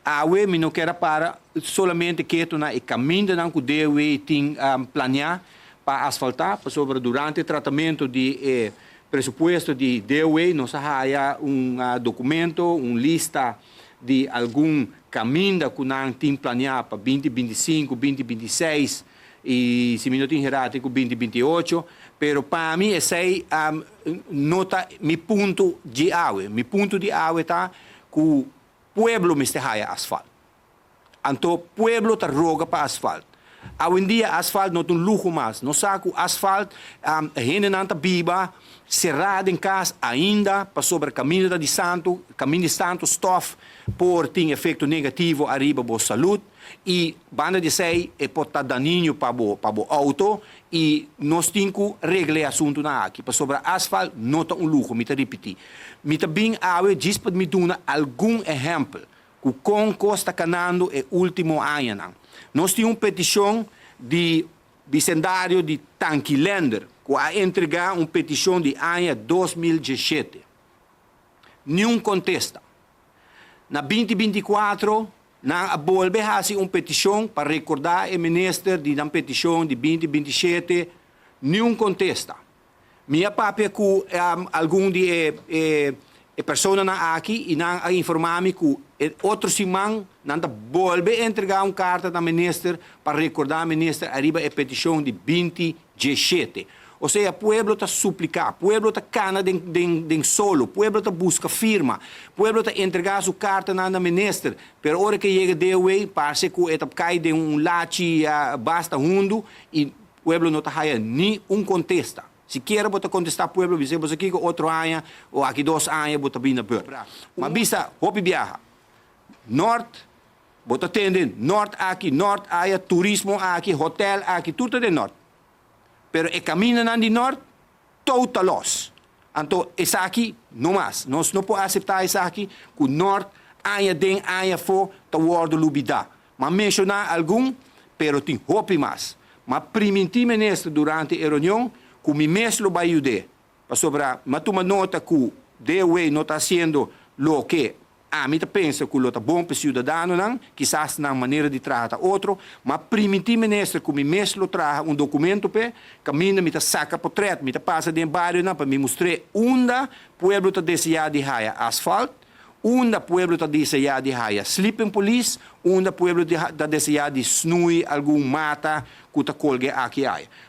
Awe mi no kier a para solamente keto na e camindanan cu DOW tin planea pa asfalta, pasobra durante tratamento di e presupuesto di DOW nos a haya un documento, un lista di algun caminda cu nan tin planea pa 2025, 2026 y, si mi no tin hera, cu 2028, pero pa mi esey no ta mi punto di awe. Mi punto di awe ta cu pueblo mester haya asfalt. Anto pueblo ta roga pa asfalt. Awendia asfalt no ta un luho mas. Nos sa cu asfalt, hendenan ta biba sera den cas ainda pasobra caminda di santo, caminda di santo, stof por tin efecto negativo ariba bo salud y banda di esey e por ta dañino pa bo auto y nos tin cu regla e asuntonan aki. Pasobra asfalt no ta un luho, mi ta ripiti. Mi ta bin awe djis pa mi duna algun ehempel cu con cos ta canando e ultimo añanan. Nos tin un peticion di bicendario di Tanki Leendert, cu a entrega un peticion di aña 2017. Ningun contesta. Na 2024, nan a bolbe haci un peticion pa recorda e minister di un peticion di 2027, ningun contesta. Mi a papia cu algun di e personanan aki y nan a informa mi cu otro siman nan ta bolbe entrega un carta na minister pa recorda minister ariba e peticion di 2017. O sea, pueblo ta suplica, pueblo ta cana den solo, pueblo ta busca firma, pueblo ta entrega su carta na minister, pero ora cu yega DOW, parce cu e ta cay den un lachi basta hundo y pueblo no ta haya ni un contesta. Sikiera bo ta contesta pueblo, bisa bo aki otro aña of aki 2 aña bo ta bin na beurt. Ma bisa, hopi biaha. Noord, bo ta tende Noord aki, Noord aya, turismo aki, hotel aki, tur ta den Noord. Pero e camindanan di Noord, total los. Anto, esaki, no mas. Nos no por acepta esaki, cu Noord, aña den, aña afo, ta wordo lubida. M'a menciona algun, pero tin hopi mas. M'a priminti minister durante e reunion, cu mi mes lo bay yuda. Pasobra, m'a tuma nota cu DOW no ta haciendo loke ami ta pensa cu lo ta bon pa ciudadanonan, kisas nan manera di traha otro, m'a priminti minister cu mi mes lo traha un documento p'e, caminda mi ta saca portret, mi ta pasa den barionan pa mi mustra unda pueblo ta desea di haya asfalt, unda pueblo ta desea di haya sleeping police, unda pueblo ta desea di snui algun mata cu ta colga aki aya.